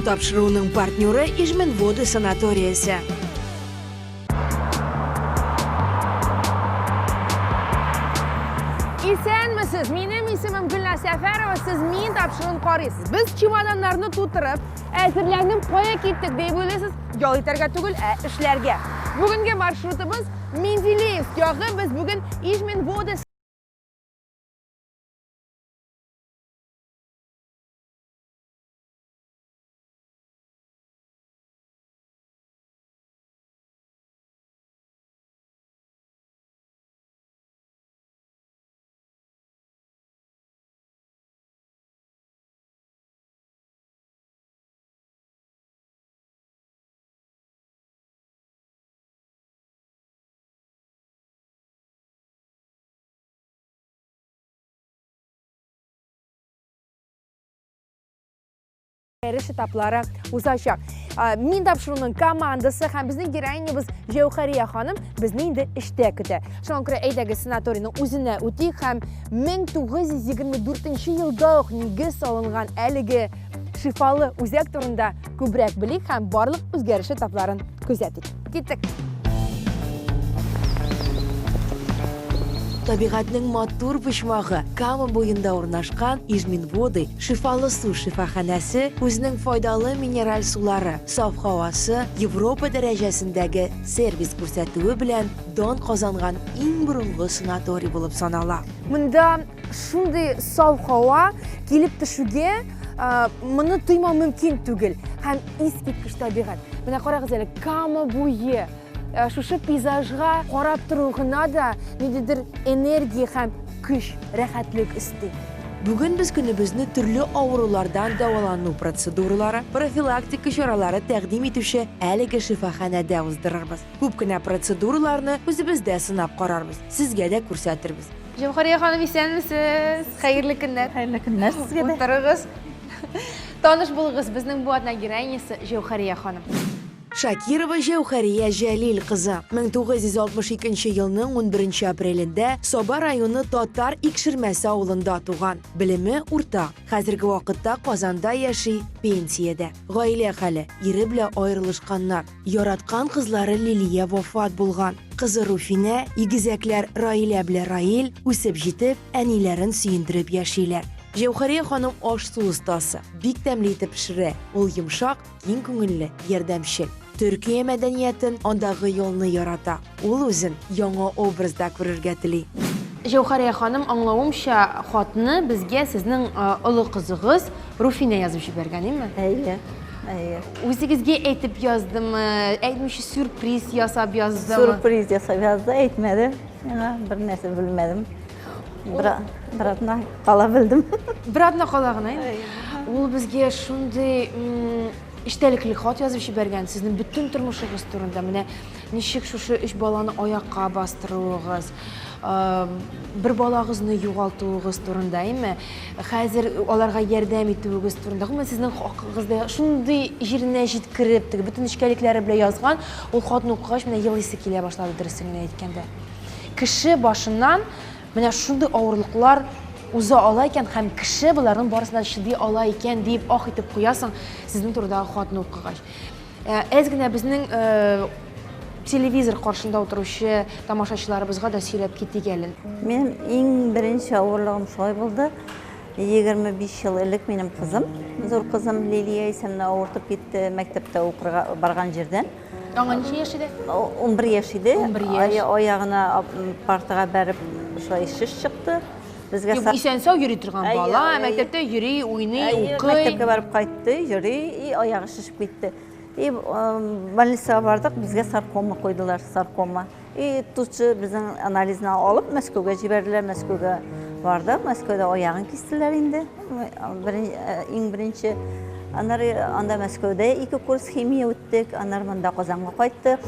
тапшыруының партнеры Ижминводы санаториясе. Исәнмесез, минем исемем Гөлназ Сәфәрова, сез мин тапшыруын карыйсыз. Без чемоданнарны тутырып, әзерләнеп кая киттек дип уйлыйсыз? Ял итәргә түгел, ә эшләргә. Бүгенге маршрутыбыз Менделеевск ягы. Без бүген Ижминводы Ярыш этаплары узачак. Мин тапшыруның командасы һәм безнең героинябыз Җәүһәрия ханым безне инде эштә көтә. Шуңа күрә әйдәгез санаторийның үзенә үтик һәм 1924 елда ук нигез салынган әлеге шифалы үзәк турында күбрәк белик һәм барлык үзгәреш этапларын күзәтик. Киттек! Табигатьнең матур почмагы Кама буенда урнашкан Ижминводы шифалы су шифаханәсе үзенең файдалы минераль сулары, саф һавасы, Европа дәрәҗәсендәге сервис күрсәтүе белән дан казанган иң борынгы санаторий булып санала. Монда шундый саф һава килеп төшүгә моны тоймау мөмкин түгел һәм искиткеч табигать. Менә карагыз әле, Кама буе. Шушы пейзажга карап тору гына да ниндидер энергия һәм көч, рәхәтлек өсти. Бүген без көнебезне төрле авырулардан дәвалану процедуралары, профилактика чаралары тәкъдим итүче әлеге шифаханәдә уздырырбыз. Күп кенә процедураларны үзебездә сынап карарбыз, сезгә дә күрсәтербез. Җәүһәрия ханым, исәнмесез! Хәерле көннәр! Хәерле көннәр сезгә дә. Утырыгыз. Таныш булыгыз, безнең бу атна героинясы Җәүһәрия ханым. Шакирова Җәүһәрия Җәлил кызы 1962 елның 11 апрелендә Саба районы Татар Икшермәсе авылында туган. Белеме урта. Хәзерге вакытта Казанда яши, пенсиядә. Гаилә хәле, ире белән аерылышканнар. Яраткан кызлары Лилия вафат булган. Кызы Руфинә, игезәкләр Раилә белән Раил үсеп җитеп, әниләрен сөендереп яшиләр. Җәүһәрия ханым аш-су остасы, бик тәмле итеп пешерә. Ул йомшак, Киң күңелле, ярдәмчел. Төркия мәдәниятен, андагы ялны ярата. Ул үзен яңа образда күрергә тели. Җәүһәрия ханым, аңлавымча, хатны безгә сезнең олы кызыгыз Руфинә язып җибәргән, име? Әйе, әйе. Үзегезгә әйтеп яздымы, әйтмичә сюрприз ясап яздымы? Сюрприз ясап язды, әйтмәде. Миңа бер нәрсә белмәдем. Бер атна кала белдем. Бер атна кала гына инде. Ул безгә шундый эчтәлекле хат язып җибәргән, сезнең бөтен тормышыгыз турында. Менә ничек шушы өч баланы аякка бастыруыгыз, бер балагызны югалтуыгыз турында, әйме? Хәзер аларга ярдәм итүегез турында. Гомумән, сезнең хакыгызда шундый җиренә җиткереп, теге бөтен нечкәлекләре белән язган. Ул хатны укыгач, менә елыйсы килә башлады, дөресен генә әйткәндә. Кеше башыннан менә шундый авырлыклар уза ала икән һәм кеше боларның барысына чыдый ала икән диеп ах итеп куясың сезнең турыдагы хатны укыгач. Әз генә безнең телевизор каршында утыручы тамашачыларыбызга да сөйләп китик әле. Минем иң беренче авырлыгым шулай булды. 25 ел элек минем кызым, зур кызым Лилия исемле авыртып китте мәктәптә укырга барган җирдән. Аңа ничә яшь иде? 11 яшь иде. 11 яшь. Аягына партага бәреп шулай шеш чыкты. Безгә Юк, исән-сау йөри торган бала, мәктәптә йөри, уйный, укый. Мәктәпкә барып кайтты, йөри, и аягы шешеп китте. И больницага бардык, безгә саркома куйдылар, саркома. И тут же безнең анализны алып Мәскәүгә җибәрделәр, Мәскәүгә бардык, Мәскәүдә аягын кистеләр инде. Иң беренче. Аннары анда Мәскәүдә ике курс химия үттек, аннары монда Казанга кайттык.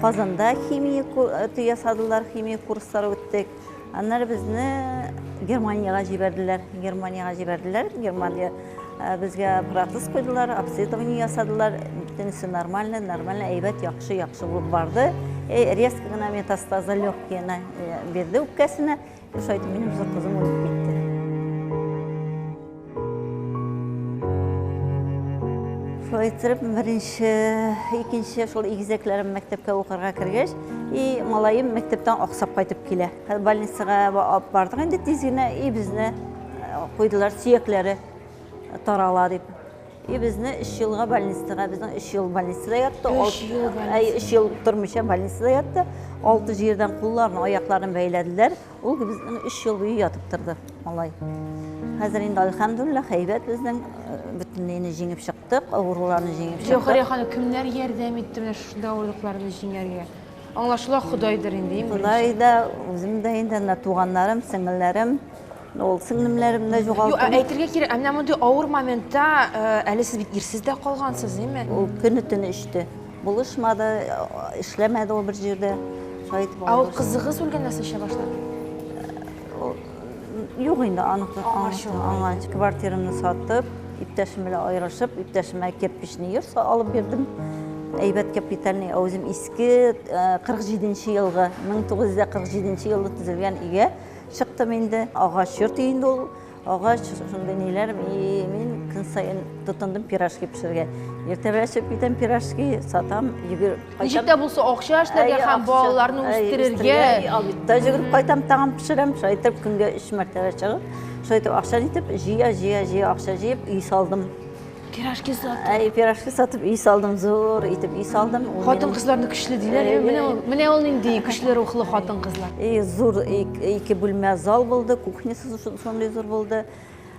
Казанда химия ясадылар, химия курслары үттек. Аннары безне Германиягә җибәрделәр. Германиягә җибәрделәр. Германия безгә протез куйдылар, обследование ясадылар. Бөтенесе нормально, нормально, әйбәт, яхшы, яхшы булып барды. Резко гына метастаза легкиена бирде үпкәсенә. Шулай итеп минем зур кызым үлеп китте. Шулай иттереп, беренче, икенче шул игезәкләрем мәктәпкә укырга кергәч, и малаем мәктәптән аксап кайтып килә. Больницага алып бардык инде тиз генә, и безне куйдылар, сөякләре тарала дип. И безне өч елга больницага, безнең өч ел больницада ятты. Өч ел больницада. Әй, өч ел тормыйча больницада ятты. Алты җирдән кулларын, аякларын бәйләделәр. Ул безнең өч ел буе ятып торды, малай. Хәзер инде альхамдулилла, әйбәт безнең бөтенләйне җиңеп чыктык, авыруларны җиңеп чыктык. Җәүһәрия ханым, кемнәр ярдәм итте менә шушында авырлыкларны җиңәргә? Аңлашыла, Ходайдыр инде, иң беренче. Ходай да, үзем дә инде, менә туганнарым, сеңелләрем, ул сеңлемнәрем дә югалттым. Юк, әйтергә кирәк, ә менә мондый авыр моментта әле сез бит ирсез дә калгансыз, әйме? Ул көне-төне эчте. Булышмады, эшләмәде ул бер җирдә. Шулай итеп. Ә ул кызыгыз үлгәннән соң эчә башлады? Юк инде, аныкы, аңа квартирамны сатып, иптәшем белән аерылышып, иптәшемә кирпичный йорт алып бирдем. Әйбәт капитальный, ә үзем иске 47 нче елгы, 1947 нче елда төзелгән өйгә чыктым инде. Агач йорт инде ул. Агач, шундый ниләр, и мин көн саен тотындым пирожки пешерергә. Иртә белән чыгып китәм, пирожки сатам, йөгереп кайтам. Ничек тә булса акча эшләргә һәм балаларны үстерергә. Обедта йөгереп кайтам, тагын пешерәм. Шулай итеп көнгә өч мәртәбә чыгып, шулай итеп акча итеп, җыя, җыя, җыя акча җыеп, өй салдым. Пирожки сатып. Әй, пирожки сатып өй салдым, зур итеп өй салдым. Хатын-кызларны көчле диләр. Менә ул, менә ул нинди көчле рухлы хатын-кызлар. И зур ике бүлмә зал булды, кухнясы шундый зур булды.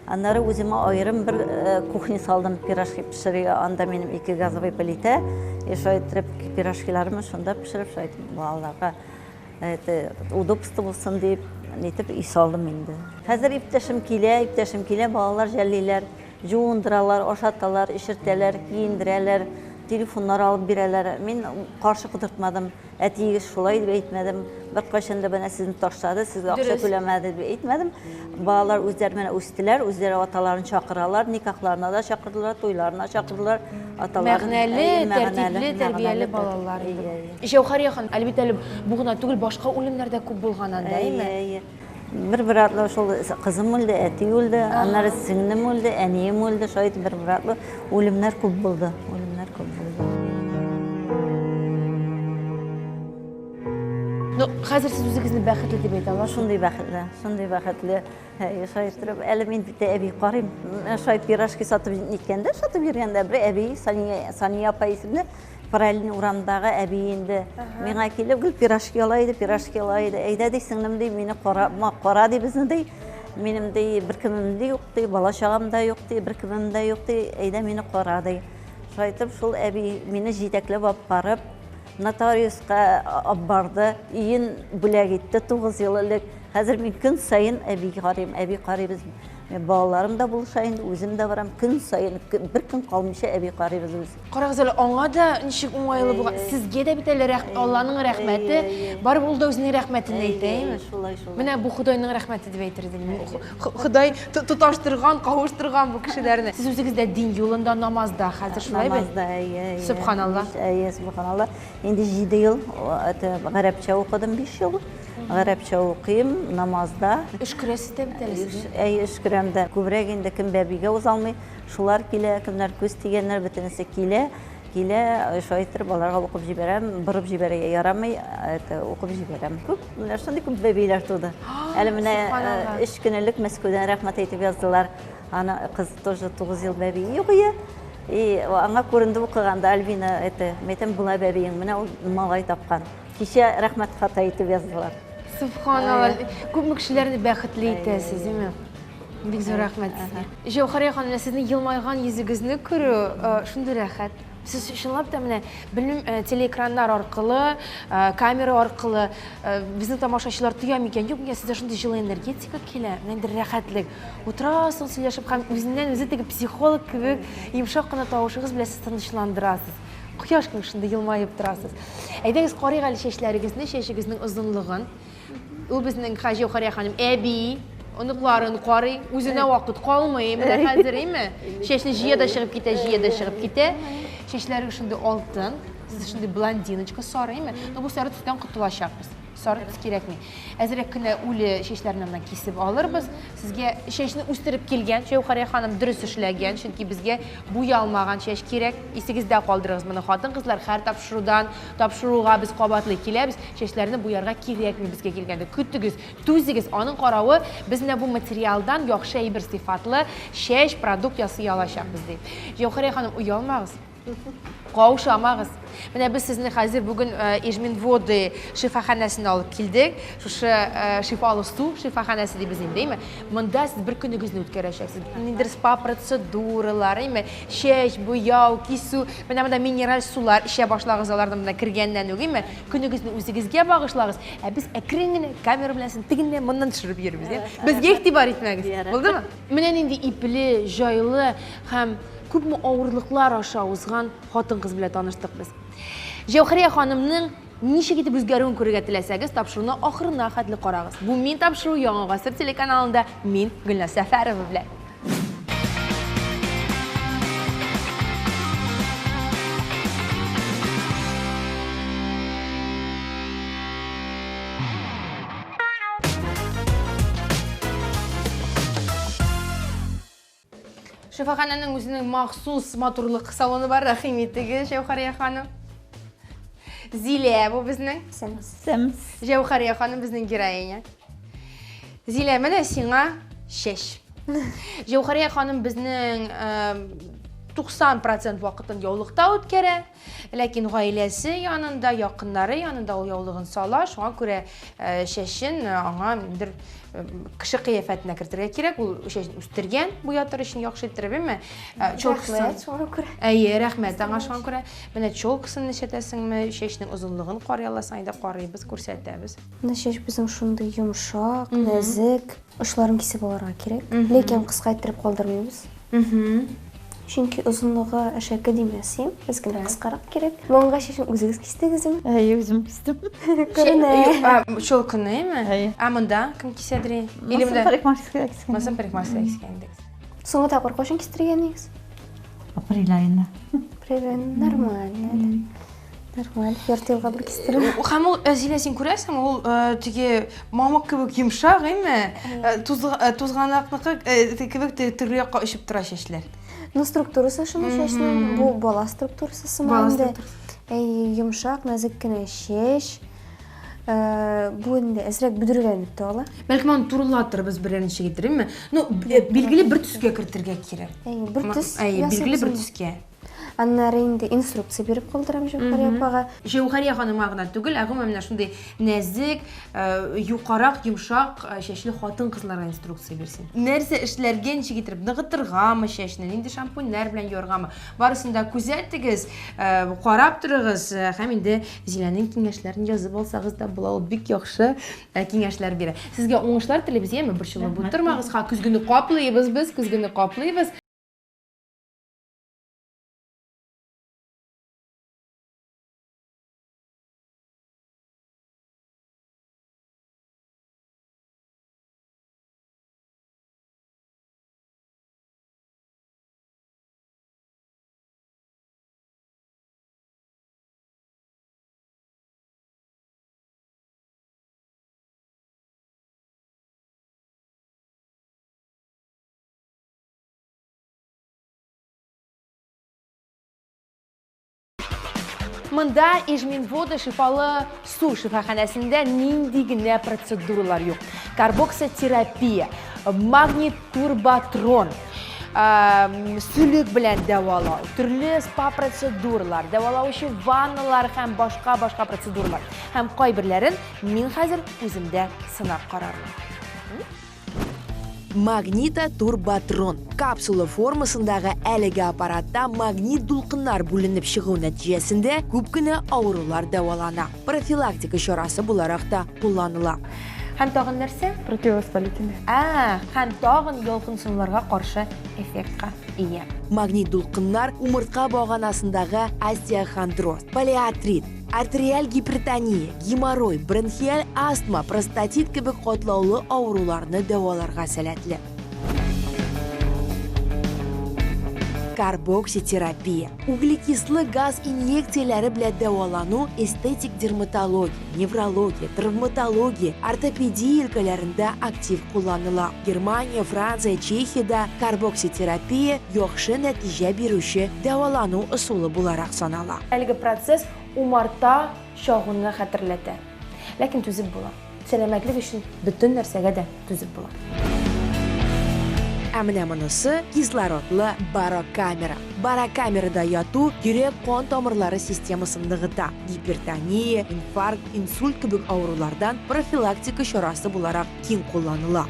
Аннары үземә аерым бер кухня салдым, пирожки пешерергә. Анда минем ике газовый плитә. И шулай итеп пирожкиларымны шунда пешереп, шулай итеп балаларга это удобство булсын дип, нитеп өй салдым инде. Хәзер иптәшем килә, иптәшем килә, балалар жәллиләр. Җуындыралар, ашаталар, эчертәләр, киендерәләр, телефоннар алып бирәләр. Мин каршы котыртмадым. Әтиегез шулай дип әйтмәдем. Беркайчан да менә сезне ташлады, сезгә акча түләмәде дип әйтмәдем. Балалар үзләре менә үстеләр, үзләре аталарын чакыралар, никахларына да чакырдылар, туйларына чакырдылар. Аталарын. Мәгънәле, тәртипле, тәрбияле балалар инде. Җәүһәрия ханым, әлбәттә әле бу гына түгел, башка үлемнәр дә күп булган анда, әйеме? Әйе, әйе. Бер-бер артлы шул кызым үлде, әти үлде, аннары сеңлем үлде, әнием үлде, шулай итеп бер-бер артлы үлемнәр күп булды. Үлемнәр күп булды. Ну, хәзер сез үзегезне бәхетле дип әйтә аласыз? Шундый бәхетле, шундый бәхетле. Шулай итеп, әле мин бит әби карыйм. Шулай пирожки сатып ниткәндә, сатып йөргәндә бер әби, Сания, Сания апа исемле, Параллельный урамдагы әби инде миңа килеп гел пирожки ала иде, пирожки ала иде. Әйдә ди, сеңлем ди, мине кара, кара ди безне ди. Минем ди бер кемем дә юк ди, бала чагам да юк ди, бер кемем дә юк ди. Әйдә мине кара ди. Шулай итеп шул әби мине җитәкләп алып барып, нотариуска алып барды, өен бүләк итте 9 ел элек. Хәзер мин көн саен әби карыйм, әби карыйбыз. Балаларым да булыша инде, үзем дә барам. Көн саен, бер көн калмыйча әби карыйбыз без. Карагыз әле, аңа да ничек уңайлы булган. Сезгә дә бит әле рәх, Алланың рәхмәте. Барыбер ул да үзенең рәхмәтен әйтә, әйеме? Шулай, шулай. Менә бу Ходайның рәхмәте дип әйтер идем. Ходай тоташтырган, кавыштырган бу кешеләрне. Сез үзегез дә дин юлында, намазда хәзер, шулай бит? Намазда, әйе, әйе. Сөбханалла. Әйе, сөбханалла. Инде 7 ел, это, гарәпчә укыдым 5 ел. Гарәпчә укыйм, намазда. Өшкерәсез дә бит әле сез. Әйе, өшкерәм дә. Күбрәк инде кем бәбигә уза алмый, Шулар килә, кемнәр күз тигәннәр, бөтенесе килә, килә, шулай иттереп аларга укып җибәрәм, борып җибәрергә ярамый, это, укып җибәрәм. Күп, менә шундый күп бәбиләр туды. Әле менә өч көн элек Мәскәүдән рәхмәт әйтеп яздылар. Аны кыз тоже 9 ел бәби юк ие. И аңа күренде укыганда Альбина, это, мәйтәм, була бәбиең, менә ул малай тапкан. Кичә рәхмәт хаты әйтеп яздылар. Субханалла, күпме кешеләрне бәхетле итәсез, әйме? Бик зур рәхмәт сезгә. Җәүһәрия ханым, менә сезнең елмайган йөзегезне күрү шундый рәхәт. Сез чынлап та менә, белмим, телеэкраннар аркылы, камера аркылы безнең тамашачылар тоя микән, юк микән, сездә шундый җылы энергетика килә, ниндидер рәхәтлек. Утырасың сөйләшеп һәм үзеннән үзе теге психолог кебек йомшак кына тавышыгыз белән сез тынычландырасыз. Кояш кебек шундый елмаеп торасыз. Әйдәгез, карыйк әле чәчләрегезне, чәчегезнең озынлыгын. Ул безнең Хаҗи ханым әби, оныкларын карый, үзенә вакыт калмый. Менә хәзер, әйме? Чәчне җыя да чыгып китә, җыя да чыгып китә. Чәчләре шундый алтын, сез шундый блондиночка, сары, әйме? Но бу сары төстән котылачакбыз. Сары төс кирәкми. Әзрәк кенә үле чәчләрне менә кисеп алырбыз. Сезгә чәчне үстереп килгән Җәүһәрия ханым дөрес эшләгән, чөнки безгә буялмаган чәч кирәк. Исегездә калдырыгыз моны, хатын-кызлар, һәр тапшырудан тапшыруга без кабатлый киләбез. Чәчләрне буярга кирәкми безгә килгәндә. Көтегез, түзегез. Аның каравы, без менә бу материалдан яхшы әйбер сыйфатлы чәч, продукт ясый алачакбыз, ди. Җәүһәрия ханым, оялмагыз. Каушамагыз. Менә без сезне хәзер бүген э, Ижминводы шифаханәсенә алып килдек. Шушы э, шифалы су шифаханәсе дибез инде, әйме? Монда сез бер көнегезне үткәрәчәксез. Ниндидер спа процедуралар, әйме? Чәч, буяу, кисү. Менә монда минераль сулар эчә башлагыз аларны монда кергәннән үк, әйме? Көнегезне үзегезгә багышлагыз. Ә без әкрен генә камера белән сезне тегеннән моннан төшереп йөрибез, әйме? Безгә игътибар итмәгез. Булдымы? Менә нинди ипле, җайлы һәм күпме авырлыклар аша узган хатын-кыз белән таныштык без. Җәүһәрия ханымның ничек итеп үзгәрүен күрергә теләсәгез, тапшыруны ахырына хәтле карагыз. Бу мин тапшыру Яңа гасыр телеканалында мин Гөлназ Сәфәрова белән. Шифаханәнең үзенең махсус матурлык салоны бар, рәхим итегез, Җәүһәрия ханым. Зилә бу безнең. Сәмс. Җәүһәрия ханым безнең героиня. Зилә, менә сиңа чәч. Җәүһәрия ханым безнең 90% вакытын яулыкта үткәрә. Ләкин гаиләсе янында, якыннары янында ул яулыгын сала, шуңа күрә э, чәчен э, аңа ниндидер э, кеше кыяфәтенә кертергә кирәк. Ул чәчен үстергән, буятыр өчен яхшы иттереп, әмма челкасын. Рәхмәт, шуңа күрә. Әйе, рәхмәт аңа шуңа күрә. Менә челкасын нишәтәсеңме, чәчнең озынлыгын карый аласың, әйдә карыйбыз, күрсәтәбез. Менә чәч безнең шундый йомшак, нәзек. Очларын кисеп алырга кирәк. Ләкин кыска иттереп калдырмыйбыз. Чөнки озынлыгы әшәке димәс идем. Әз генә кыскарак кирәк. Моңга чәчен үзегез кистегезме? Әйе, үзем кистем. Күренә. Челканы, әйме? Әйе. Ә монда кем кисәдер? Или Монысын монда? парикмахерская кискән. Монысын парикмахерская кискән идегез. Соңгы тапкыр кайчан кистергән идегез? Апрель аенда. Апрель аенда. Нормально әле. Нормаль, ярты елга бер кистерәм. Һәм ул, Зилә, син күрәсең, ул теге мамык кебек йомшак, әйме? Тузганакныкы кебек төрле якка очып тора чәчләр. Ну, структурасы шуның чәчнең, бу бала структурасы сыман инде. Әй, йомшак, нәзек кенә чәч. Бу инде әзрәк бөдрәләнеп тә ала. Бәлкем аны турылатырбыз берәр ничек итеп, әйме? Ну, билгеле бер төскә кертергә кирәк. Әй, бер төс. Әй, билгеле бер төскә. Аннары инде инструкция биреп калдырам Җәүһәрия апага. Җәүһәрия ханымга гына түгел, ә гомумән менә шундый нәзек, юкарак, йомшак чәчле хатын-кызларга инструкция бирсен. Нәрсә эшләргә, ничек итеп ныгытыргамы чәчне, нинди шампуньнәр белән юаргамы, барысын да күзәтегез, карап торыгыз һәм инде Зиләнең киңәшләрен язып алсагыз да була, ул бик яхшы киңәшләр бирә. Сезгә уңышлар телибез, яме, борчылып утырмагыз, ха, көзгене каплыйбыз без, көзгене каплыйбыз. Монда Ижминвода шифалы су шифаханәсендә нинди генә процедуралар юк. Карбоксотерапия, магнит турбатрон, сөлек белән дәвалау, төрле спа процедуралар, дәвалаучы ванналар һәм башка-башка процедуралар. Һәм кайберләрен мин хәзер үземдә сынап карармын. Магнита турбатрон. Капсула формасындагы әлеге аппаратта магнит дулкыннар бүленеп чыгу нәтиҗәсендә күп кенә авырулар дәвалана. Профилактика чарасы буларак та кулланыла. Һәм тагын нәрсә? Противовоспалительный. Ә, һәм тагын ялкынсынуларга каршы эффектка ия. Магнит дулкыннар умыртка баганасындагы остеохондроз, полиартрит, Артериаль гипертония, геморрой, бронхиаль астма, простатит кебек катлаулы авыруларны дәваларга сәләтле. карбокситерапия. Углекислы газ инъекцияләре белән дәвалану эстетик дерматология, неврология, травматология, ортопедия өлкәләрендә актив кулланыла. Германия, Франция, Чехиядә карбокситерапия яхшы нәтиҗә бирүче дәвалану ысулы буларак санала. Әлеге процесс умарта чагуны хәтерләтә. Ләкин түзеп була. Сәламәтлек өчен бөтен нәрсәгә дә түзеп була. Ә менә монысы кислородлы барокамера. Барокамерада яту йөрәк-кан тамырлары системасын ныгыта, гипертония, инфаркт, инсульт кебек авырулардан профилактика чарасы буларак киң кулланыла.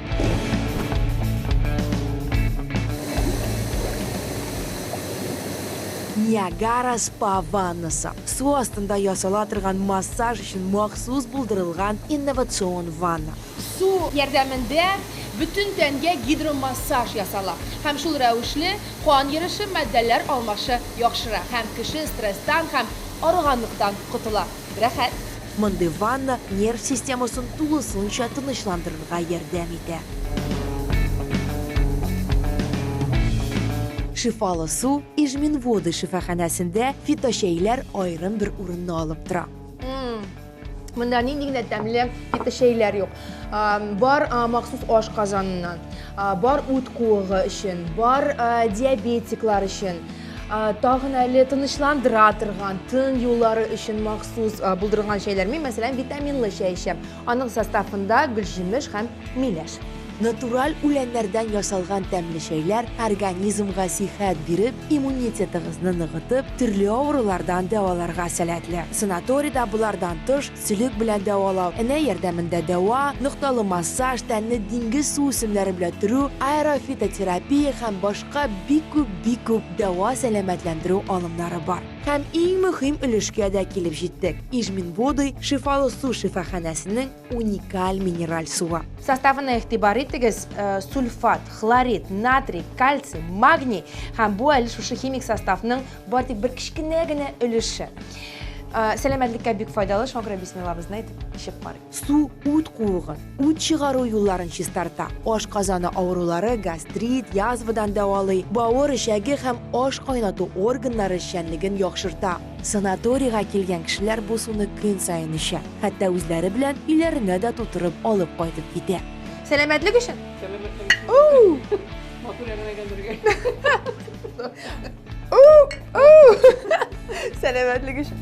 Ниагара спа ваннасы. Су астында ясала торган массаж өчен махсус булдырылган инновацион ванна. Су ярдәмендә бөтен тәнгә гидромассаж ясала һәм шул рәвешле кан йөреше, матдәләр алмашы яхшыра һәм кеше стресстан һәм арыганлыктан котыла. Рәхәт! Мондый ванна нерв системасын тулысынча тынычландырырга ярдәм итә. Шифалы су Ижминводы шифаханәсендә фиточәйләр аерым бер урынны алып тора. Монда нинди генә тәмле фиточәйләр юк. Бар махсус аш казаныннан, бар үт куыгы өчен, бар диабетиклар өчен, тагын әле тынычландыра торган, тын юллары өчен махсус булдырылган чәйләр. Мин, мәсәлән, витаминлы чәй эчәм. Аның составында гөлҗимеш һәм миләш. Натураль үләннәрдән ясалган тәмле чәйләр организмга сихәт биреп, иммунитетыгызны ныгытып, төрле авырулардан дәваларга сәләтле. Санаторийда болардан тыш, сөлек белән дәвалау, энә ярдәмендә дәва, нокталы массаж, тәнне диңгез суүсемнәре белән төрү, аэрофитотерапия һәм башка бик күп, бик күп дәва-сәламәтләндерү алымнары бар. Һәм иң мөһим өлешкә дә килеп җиттек. Ижминводы шифалы су шифаханәсенең уникаль минераль суы. Составына игътибар итегез, сульфат, хлорид, натрий, кальций, магний һәм бу әле шушы химик составның бар тик бер кечкенә генә өлеше. Сәламәтлеккә бик файдалы, шуңа күрә бисмиллабызны әйтеп эчеп карыйк. Су үт куыгын, үт чыгару юлларын чистарта, ашказаны авырулары, гастрит, язвадан дәвалый, бавыр, эчәге һәм аш кайнату органнары эшчәнлеген яхшырта. Санаторийга килгән кешеләр бу суны көн саен эчә, хәтта үзләре белән өйләренә дә тутырып алып кайтып китә. Сәламәтлек өчен! Сәламәтлек өчен. Матур әңгәмәгә. Сәламәтлек өчен.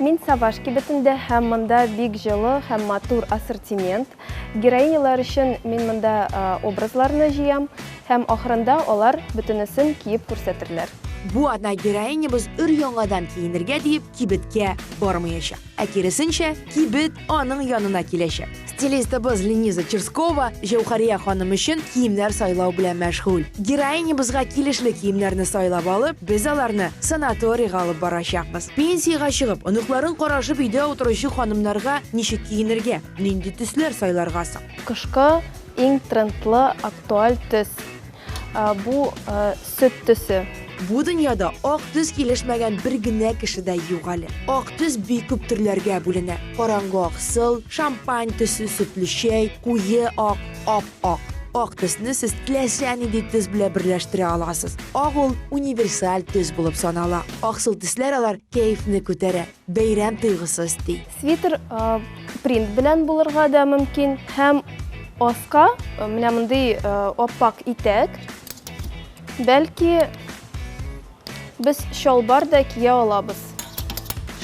Мин Саваш кибетендә һәм монда бик җылы һәм матур ассортимент. Героинялар өчен мин монда образларны җыям һәм ахырында алар бөтенесен киеп күрсәтерләр. Бу атна героинябыз өр-яңадан киенергә диеп кибеткә бармаячак. Ә киресенчә, кибет аның янына киләчәк. Стилистыбыз Лениза Черскова Җәүхәрия ханым өчен киемнәр сайлау белән мәшгуль. Героинябызга килешле киемнәрне сайлап алып, без аларны санаторийга алып барачакбыз. Пенсиягә чыгып, оныкларын карашып өйдә утыручы ханымнарга ничек киенергә, нинди төсләр сайларга соң? Кышкы иң трендлы, актуаль төс. Бу сөт төсе. Бу дөньяда ак төс килешмәгән бер генә кеше дә юк әле. Ак төс бик күп төрләргә бүленә. Караңгы аксыл, шампань төсе, сөтле чәй, куе ак, ап-ак. Ак төсне сез теләсә нинди төс белән берләштерә аласыз. Ак ул универсаль төс булып санала. Аксыл төсләр алар кәефне күтәрә, бәйрәм тойгысы өсти. Свитер принт белән булырга да мөмкин һәм аска менә мондый ап-ак итәк. Бәлки без чалбар да кия алабыз.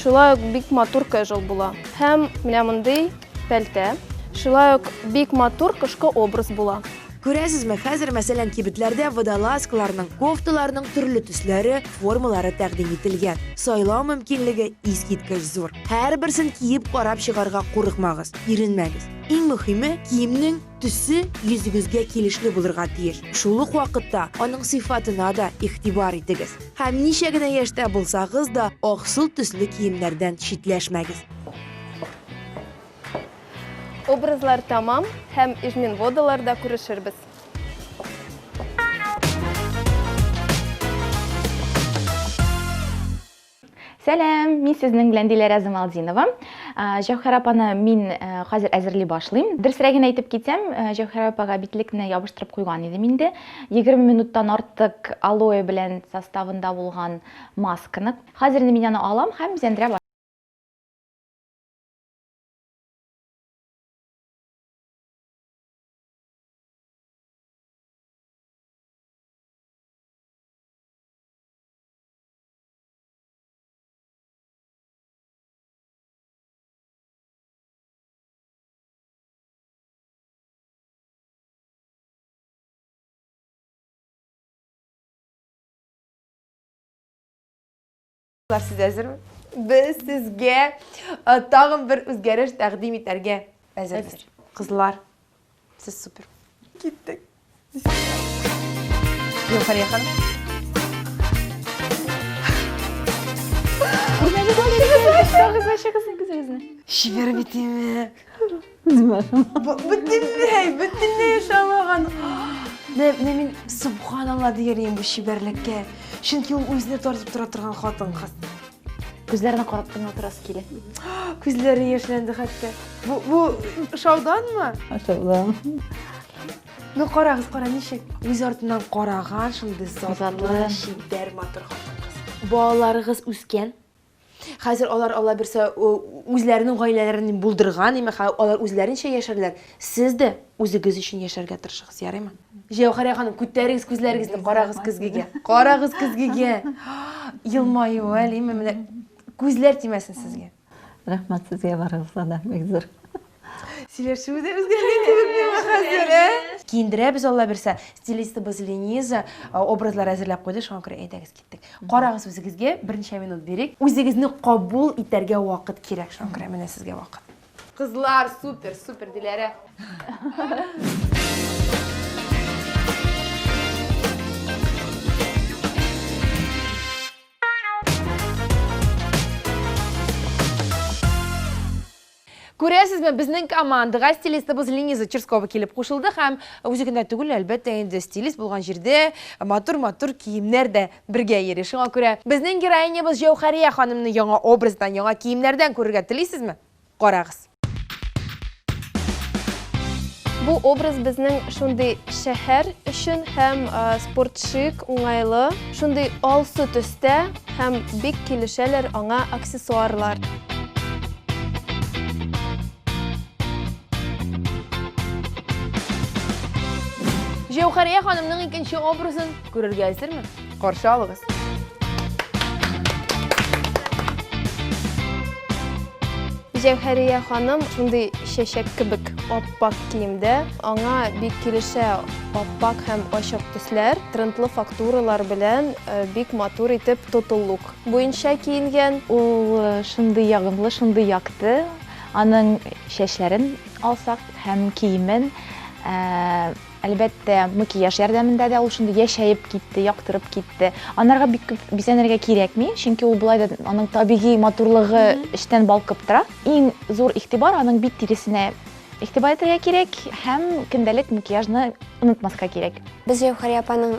Шулай ук бик матур кэжуал була. Һәм менә мондый пәлтә. Шулай ук бик матур кышкы образ була. Күрәсезме, хәзер, мәсәлән, кибетләрдә водолазкаларның, кофталарның төрле төсләре, формалары тәкъдим ителгән. Сайлау мөмкинлеге искиткеч зур. Һәрберсен киеп карап чыгарга курыкмагыз, иренмәгез. Иң мөһиме, киемнең төсе йөзегезгә килешле булырга тиеш. Шул ук вакытта аның сыйфатына да игътибар итегез. Һәм ничә генә яшьтә булсагыз да, аксыл төсле киемнәрдән читләшмәгез. Образлар тәмам һәм Ижминводаларда күрешербез. Сәлам, мин сезнең белән Диләрә Замалдинова. Җәүһәр апаны мин хәзер әзерли башлыйм. Дөресрәген әйтеп китсәм, Җәүһәр апага битлекне ябыштырып куйган идем инде. 20 минуттан артык алоэ белән составында булган масканы. Хәзер инде мин аны алам һәм бизәндерә башлыйм. Сез әзерме? Без сезгә э, тагын бер үзгәреш тәкъдим итәргә әзербез. Кызлар, сез супер. Киттек. Гәүһәрия ханым. Чибәр бит име. Бөтенләй, бөтенләй ошамаган. Менә менә мин субханалла дияр идем бу чибәрлеккә. Чөнки ул үзенә тартып тора торган хатын-кыз. Күзләренә карап кына утырасы килә. Күзләре яшьләнде хәтта. Бу бу шауданмы? Шаудан. Ну карагыз, кара ничек. Үз артыннан караган шундый затлы, чибәр, матур хатын-кыз. Балаларыгыз үскән. Хәзер алар алла бирсә үзләренең гаиләләрен булдырган, имә алар үзләренчә яшәрләр. Сез дә үзегез өчен яшәргә тырышыгыз, ярыймы? Җәүһәрә ханым, күтәрегез күзләрегезне, карагыз көзгегә. Карагыз көзгегә. Елмаю әле, имә менә күзләр тимәсен сезгә. Рәхмәт сезгә барыгызга да, бик зур. Сөйләшүе дә үзгәргән кебек миңа хәзер, ә? Киендерәбез, Алла бирсә. Стилистыбыз Лениза образлар әзерләп куйды, шуңа күрә әйдәгез киттек. Карагыз үзегезгә, берничә минут бирик. Үзегезне кабул итәргә вакыт кирәк, шуңа күрә менә сезгә вакыт. Кызлар, супер, супер, Диләрә. Күрәсезме, безнең командага стилистыбыз Лениза Черскова килеп кушылды һәм үзе генә түгел, әлбәттә инде стилист булган җирдә матур-матур киемнәр дә бергә йөри. Шуңа күрә безнең героинябыз Җәүһәрия ханымны яңа образдан, яңа киемнәрдән күрергә телисезме? Карагыз. Бу образ безнең шундый шәһәр өчен һәм спорт шик, уңайлы, шундый алсу төстә һәм бик килешәләр аңа аксессуарлар. Җәүһәрия ханымның икенче образын күрергә әзерме? Каршы алыгыз. Җәүһәрия ханым шундый чәчәк кебек ап-ак киемдә. Аңа бик килешә ап-ак һәм ачык төсләр, трендлы фактуралар белән бик матур итеп тотал лук буенча киенгән. Ул шундый ягымлы, шундый якты. Аның чәчләрен алсак һәм киемен, Әлбәттә, макияж ярдәмендә дә ул шундый яшәеп китте, яктырып китте. Анарга бик күп бизәнергә кирәкми, чөнки ул болай да аның табигый матурлыгы эчтән балкып тора. Иң зур игътибар аның бит тиресенә игътибар итәргә кирәк һәм көндәлек макияжны онытмаска кирәк. Без Җәүһәрия апаның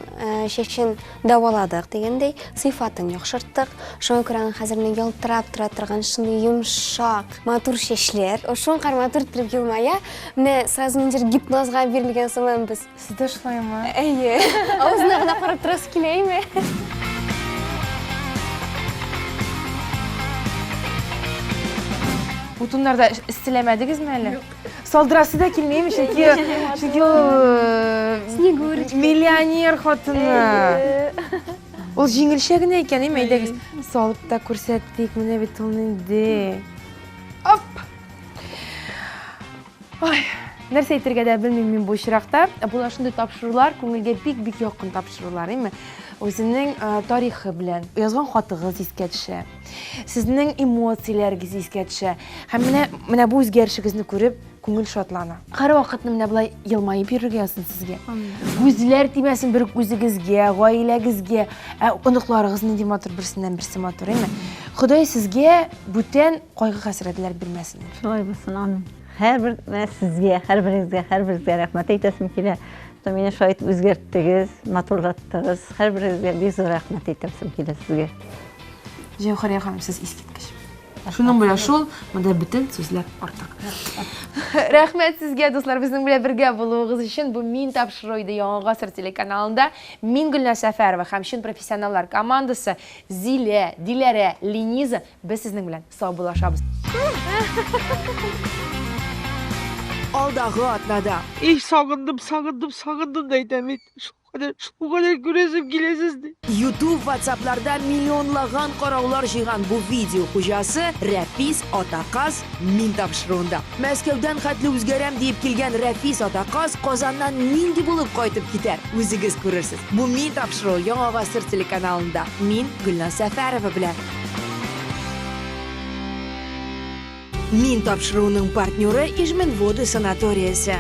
чәчен дәваладык дигәндәй, сыйфатын яхшырттык. Шуңа күрә аның хәзер менә ялтырап тора торган шундый йомшак, матур чәчләр. Шуңа матур иттереп елмая. Менә сразу ниндидер гипнозга бирелгән сыман без. Сез дә шулаймы? Әйе. Авызына гына карап торасы килә име? Бу туннарда эсселәмәдегезме әле? Салдырасы да килмиме, чөнки чөнки ул э, Снегурочка. миллионер хатыны. Ул җиңелчә генә икән, әйме, әйдәгез. Салып та күрсәтик, менә бит ул нинди. Оп! Ой, нәрсә әйтергә дә белмим мин бу очракта. Була шундый тапшырулар, күңелгә бик-бик якын тапшырулар, әйме? Үзенең тарихы белән. Язган хатыгыз искә төшә. Сезнең эмоцияләрегез искә төшә. Һәм менә менә бу үзгәрешегезне күреп, күңел шатлана. Һәрвакытны менә болай елмаеп йөрергә язсын сезгә. Күзләр тимәсен бер үзегезгә, гаиләгезгә. Ә оныкларыгыз нинди матур, берсеннән-берсе матур, әйме? Ходай сезгә бүтән кайгы-хәсрәтләр бирмәсен. Шулай булсын, амин. Һәрбер менә сезгә, һәрберегезгә, һәрберегезгә рәхмәт әйтәсем килә. Что мине шулай итеп үзгәрттегез, матурлаттыгыз. Һәрберегезгә бик зур рәхмәт әйтәсем килә сезгә. Җәүһәрия ханым, сез искиткеч. Шуның белән шул, монда бөтен сүзләр артык. Рәхмәт сезгә, дуслар, безнең белән бергә булуыгыз өчен. Бу Мин тапшыру иде Яңа гасыр телеканалында. Мин Гөлназ Сәфәрова һәм чын профессионаллар командасы Зилә, Диләрә, Лениза без сезнең белән саубуллашабыз. Алдагы атнада. Эй, сагындым, сагындым, сагындым да әйтәм бит. Шулкадәр, шулкадәр күрәсем килә сезне. YouTube, WhatsApp-ларда миллионлаган караулар җыйган бу видео хуҗасы Рәфис Атаказ Мин тапшыруында. Мәскәүдән хәтле үзгәрәм диеп килгән Рәфис Атаказ Казаннан нинди булып кайтып китәр? Үзегез күрерсез. Бу Мин тапшыруы Яңа гасыр телеканалында. Мин Гөлназ Сәфәрова белән. Мин тапшыруының партнеры Ижменводы санаториясе.